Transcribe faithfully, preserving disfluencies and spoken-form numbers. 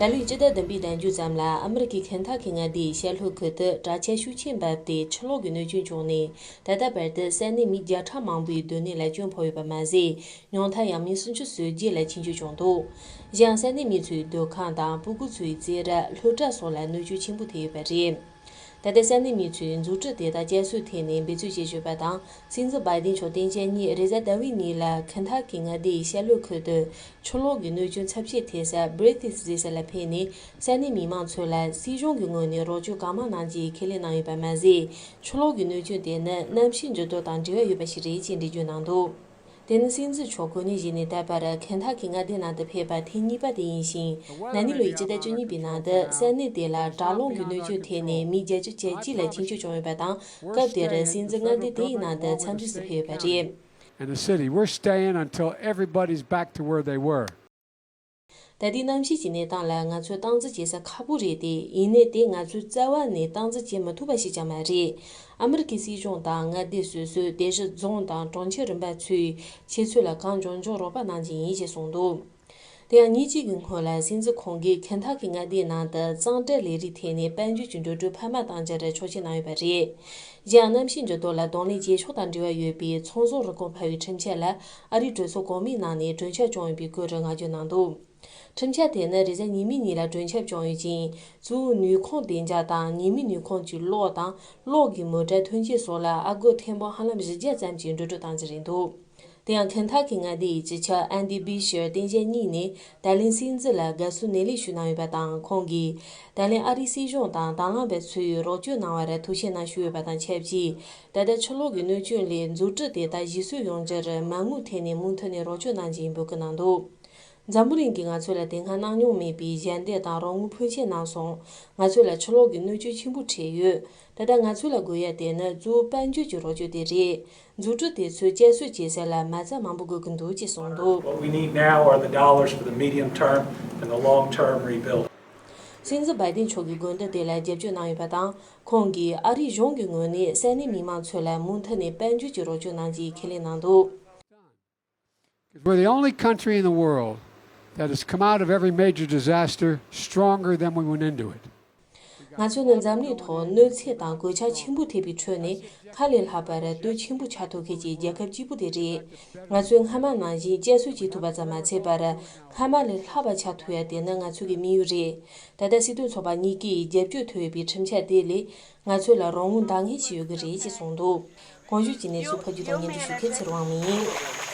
ད་ལོའི་སྤྱི་ཟླ་བདུན་པའི་ཟླ་མཇུག་ཙམ་ལ་ཨ་མི་རི་ཀའི་ཁེན་ཐ་ཀི་མངའ་སྡེའི་ཤར་ལྷོ་ཁུལ་དུ་དྲག་ཆར་ཤུགས་ཆེན་བབས་ཏེ་ཆུ་ལོག་གི་གནོད་སྐྱོན་བྱུང་ནས། ད་ལྟ་བར་དུ་ས་གནས་མི་བརྒྱ་ཕྲག་མང་པོའི་སྡོད་གནས་ལ་སྐྱོན་ཕོག་ཡོད་པ་མ་ཟད། ཉུང་མཐར་ཡང་མི་སུམ་ཅུ་སོ་བརྒྱད་ལ་ཆེན་སྐྱོན་བྱུང་འདུག། གཞན་ས་གནས་མི་ཚོའི་སྡོད་ཁང་དང་སྤུ་གུ་ཚོའི་རྩེད་ར་སློབ་གྲྭ་སོགས་ལ་གནོད་སྐྱོན་ཆེན་པོ་ཐེབས་ཡོད་པ་རེད། ད་ལྟ་ས་གནས་མི་ཚོས་མཛུབ་གྲུ་དེ་དག་བསྐྱར་གསོའི་ཐད་ནས་འབད་རྩོལ་བྱེད་བཞིན་པ་དང་། སྲིད་འཛིན་བྷའི་ཏིན་མཆོག་སྟངས་དཔྱལ་གཉིས་རེས་གཟའ་ཟླ་བའི་ཉིན་ལ་ཁེན་ཐ་ཀི་མངའ་སྡེའི་ཤར་ལྷོ་ཁུལ་དུ་ཆུ་ལོག་གི་གནོད་སྐྱོན་ཚབས་ཆེ་ཐེབས་ས་བྷི་རི་ཐིས་རི་ས་ལ་ཕེབས་ནས། ས་གནས་མི་མང་ཚོ་ལ་སྲིད་གཞུང་གི་ངོས་ནས་རོགས་སྐྱོར་གང་མང་གནང་རྒྱུའི་ཁས་ལེན་གནང་ཡོད་པ་མ་ཟད། ཆུ་ལོག་གི་གནོད་སྐྱོན་དེ་ནི་གནམ་གཤིས་འགྱུར་ལྡོག་དང་འབྲེལ་བ་ཡོད་པ་ཞིག་རེད་ཅེས་འགྲེལ་བརྗོད་གནང་འདུག། དེ་ནི་སྲིད་འཛིན་མཆོག་གོ་གནས་བཞེས་ནས་ད་བར་ཁེན་ཐ་ཀི་མངའ་སྡེ་ནང་དུ་ཕེབས་པ་ཐེངས་གཉིས་པ་དེ་ཡིན་ཞིང་། ན་ནིང་ལོའི་སྤྱི་ཟླ་བཅུ་གཉིས་པའི་ནང་དུ་ས་གནས་དེ་ལ་དྲག་རླུང་གི་གནོད་སྐྱོན་ཐེབས་ནས་མི་བརྒྱད་ཅུ་གྱ་གཅིག་ལ་ཆེན་སྐྱོན་བྱུང་ཡོད་པ་དང་། སྐབས་དེར་སྲིད་འཛིན་མངའ་སྡེ་དེའི་ནང་དུ་འཚམས་འདྲི་སུ་ཕེབས་ཡོད་པ་རེད། In the city. We're staying until everybody's back to where they were. ད་ལྟའི་གནམ་གཤིས་ཀྱི་གནས་སྟངས་ལ་ང་ཚོས་སྟངས་འཛིན་བྱེད་ས་ཁག་པོ་རེད་དེ། ཡིན་ནའི་དེ་ང་ཚོས་རྩ་བ་ནས་སྟངས་འཛིན་བྱེད་མི་ཐུབ་པ་ཞིག་ཀྱང་མ་རེད། ཨ་མི་རི་ཀའི་སྲིད་གཞུང་དང་མངའ་སྡེ་སོ་སོའི་དེ་བཞིན་རྫོང་དང་གྲོང་ཁྱེར་རིམ་པ་ཚོས་ཁྱེད་ཚོ་ལ་གང་མགྱོགས་མགྱོགས་རོགས་པ་གནང་རྒྱུ་ཡིན་ཞེས་གསུངས་འདུག། དེ་ཡང་ཉིན་གཅིག་གི་སྔོན་ལ་སྲིད་འཛིན་ཁོང་གིས་ཁེན་ཐ་ཀི་མངའ་སྡེའི་ནང་དུ་གཙང་སྦྲ་ལས་རིགས་ཐད་ནས་དཔལ་འབྱོར་གྱི་འགྲོ་གྲོན་འཕར་མ་གཏང་རྒྱུར་ཆོག་མཆན་གནང་ཡོད་པ་རེད། གཞན་ཡང་གནམ་གཤིས་འགྱུར་ལྡོག་ལ་གདོང་ལེན་བྱེད་ཕྱོགས་དང་འབྲེལ་བ་ཡོད་པའི་ཚོང་ཟོག་རིན་གོང་འཕར་བའི་ཁྲིམས་འཆར་ལ་ཨ་རིའི་གྲོས་ཚོགས་གོང་མའི་ནང་ནས་གྲོས་འཆར་བྱུང་ཡོད་པའི་སྐོར་བསྔགས་བརྗོད་གནང་འདུག། ཁྲིམས་འཆར་དེ་ནི་རེས་གཟའ་ཉི་མའི་ཉིན་ལ་གྲོས་འཆར་བྱུང་ཡོད་ཅིང་། གཙོ་བོ་ནུས་ཁུངས་བདེ་འཇགས་དང་ཉི་མའི་ནུས་ཁུངས་ཀྱི་གློག་དང་གློག་གི་མོ་ཊ་ཐོན་སྐྱེད་སོགས་ལ་ཨ་སྒོར་ཐེར་འབུམ་ཧ་ལམ་བཞི་བརྒྱ་ཙམ་གྱི་འགྲོ་གྲོན་གཏང་རྩིས་རེད་འདུག། དེ་ཡང་ཁེན་ཐ་ཀི་མངའ་སྡེ་ཡི་སྤྱི་ཁྱབ་ཨན་ཌི་བྷི་ཤར་སྟངས་དཔྱལ་གཉིས་ནས་ད་ལན་སྲིད་འཛིན་ལ་དགའ་བསུ་སྣེ་ལེན་ཞུས་གནང་ཡོད་པ་དང་། ཁོང་གིས་ད་ལན་ཨ་རིའི་སྲིད་གཞུང་དང་དང་བླངས་པ་ཚོས་རོགས་སྐྱོར་གནང་བར་ཐུགས་རྗེ་གནང་ཞུས་ཡོད་པ་དང་ཆབས་ཅིག། ད་ལྟ་ཆུ་ལོག་གི་གནོད་སྐྱོན་ལས་མཛུབ་གྲུ་དེ་དག་གཞིར་བཟུང་ཡོང་རྒྱུར་མ་དངུལ་ཐད་ནས་མུ་མཐུད་ནས་རོགས་སྐྱོར་གནང་རྒྱུ་ཡིན་འབོད་སྐུལ་གནང་འདུག། འཛམ་བུ་གླིང་གིས་ང་ཚོ་ལ་དེ་སྔ་གནང་མྱོང་མེད་པའི་ཞལ་འདེབས་དང་རོགས་དངུལ་ཕོན་ཆེན་གནང་སོང་། ང་ཚོ་ལ་ཆུ་ལོག་གི་གནོད་སྐྱོན་ཆེན་པོ་འཕྲད་ཡོད། ད་ལྟ་ང་ཚོ་ལ་དགོས་ཡ་དེ་ནི་གཙོ་བོ་དཔལ་འབྱོར་གྱི་རོགས་སྐྱོར་དེ་རེད། མཛུབ་གྲུ་དེ་ཚོ་བསྐྱར་གསོ་བྱེད་ས་ལ་མ་རྩ་མང་པོ་དགོས་ཀྱི་འདུག་ཅེས་གསུངས་འདུག། What we need now are the dollars for the medium term and the long term rebuild. སྲིད་འཛིན་བྷའི་ཏིན་མཆོག་གིས་དགོན་སྡེ་དེ་ལ་རྒྱབ་སྐྱོར་གནང་ཡོད་པ་དང་། ཁོང་གིས་ཨ་རིའི་གཞུང་གི་ངོས་ནས་ས་གནས་མི་མང་ཚོ་ལ་མུ་མཐུད་ནས་དཔལ་འབྱོར་གྱི་རོགས་སྐྱོར་གནང་རྒྱུའི་ཁས་ལེན་གནང་འདུག། 'Cause we're the only country in the world that has come out of every major disaster stronger than we went into it. ང་ཚོ་ནི་འཛམ་གླིང་ཐོག་གནོད་འཚེ་དང་གོད་ཆག་ཆེན་པོ་ཐེབས་པའི་ཁྲོད་ནས་སྔར་ལས་ལྷག་པར་སྟོབས་ཆེན་པོ་ཆགས་ཐུབ་མཁན་གྱི་རྒྱལ་ཁབ་གཅིག་པུ་དེ་རེད། ང་ཚོས་སྔ་མ་ནང་བཞིན་བསྐྱར་གསོ་བྱེད་ཐུབ་པ་ཙམ་མ་ཚད་པར། སྔར་མ་ལས་ལྷག་པ་ཆགས་ཐུབ་ཡ་དེ་ནི་ང་ཚོ་གི་དམིགས་ཡུལ་རེད། ད་ལྟ་སྲིད་དོན་ཚོགས་པ་གཉིས་ཀས་རྒྱབ་སྐྱོར་ཐོབ་ཡོད་པའི་ཁྲིམས་འཆར་དེ་ལས་ང་ཚོ་ལ་རོགས་དངུལ་འདང་ངེས་ཤིག་ཡོད་ཀྱི་རེད་ཅེས་གསུངས་འདུག། གོང་ཞུས་ཀྱི་གནས་ཚུལ་ཕབ་སྒྱུར་དང་སྙན་སྒྲོན་ཞུ་མཁན་ཚེ་རིང་དབང་མོ་ཡིན།